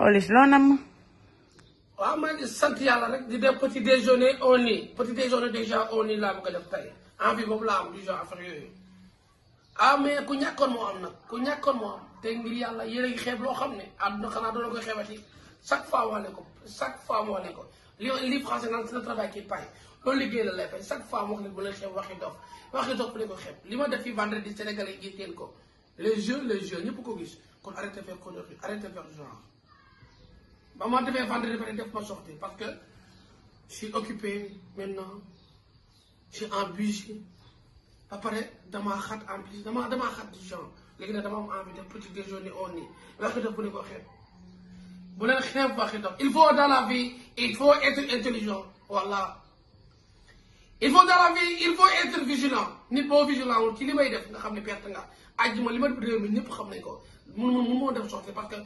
Olis loo nam. waaw maa ngi sant yàlla rek di def petit déjeuner au nid petit déjeuner déjà au nid laa bëgg a def tey envie boobu laa am du genre affaire yooyu ah mais ku ñàkkoon moo am nag ku ñàkkoon moo am te ngir yàlla yéen a ngi xeeb loo xam ne àdduna xanaa doona koy xeebati chaque fois moo ne ko chaque fois moo ne ko li français naan c'est le travail qui paye loolu liggéey la lay fay chaque fois moo xam ne bu leen xeeb waxi dof bu leen ko xeeb li ma def fi vendredi sénégalais gis ngeen ko les jeux ñëpp ko gis kon arrêtez faire connerie arrêtez faire genre ba ma defee vendredi ba def ma sortie parce que je suis occupé maintenant je suis en bus ba pare damaa xat en plus damaa xat du genre léegi nag dama am envie de petit déjeuner au nid waxi dof bu leen ko xeeb bu leen xeeb waxi dof il faut dans la vie il faut être intelligent voilà il faut dans la vie il faut être vigilant nit boo vigilant wul ci li may def nga xam ne perte nga àjjuma li ma def réew mi ñëpp xam nañ ko mun moo def sortie parce que